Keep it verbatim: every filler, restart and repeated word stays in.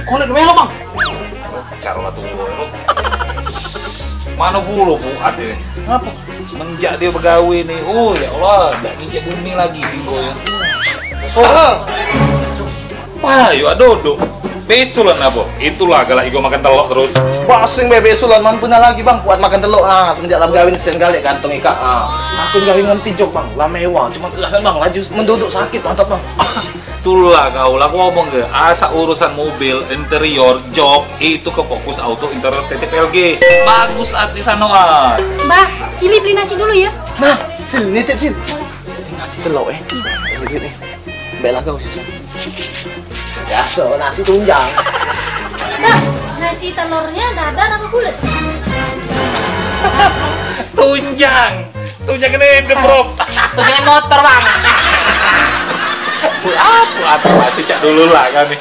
Kulit melo, Bang. Caro lah tuo tu. Mano pulo Fuad ini? Ngapo? Semenjak dio begawe ni, oh ya Allah, dak nginjak bumi lagi singgonyo. Oh. Payo dodok. Besulan apo? Itulah galak igo makan telok terus. Basing be besulan, man punyo lagi, Bang. Kuat makan telok, ah, semenjak lah begawe ni sen galak kantong ikak, ah. Aku gawe nganti jok, Bang. Lah mewah, cuma kekerasan, Bang. Laju menduduk sakit, mantap, Bang. Itulah kau lah, aku ngomong ke, asak urusan mobil, interior, jok, itu ke Fokus Auto Interior T T P L G. Bagus ati sanoan. Bah, Sili beli nasi dulu ya. Nah, Sil, nitip, Sil. Ini nasi telok, eh. Ini duit, eh. Baiklah kau, Sil. Biaso, nasi tunjang. Dah, nasi telurnya dadar apa kulit? Tunjang. Tunjang ini, Bro. Tunjangan motor, Bang. Aku, aku masih cak dulu lah kami.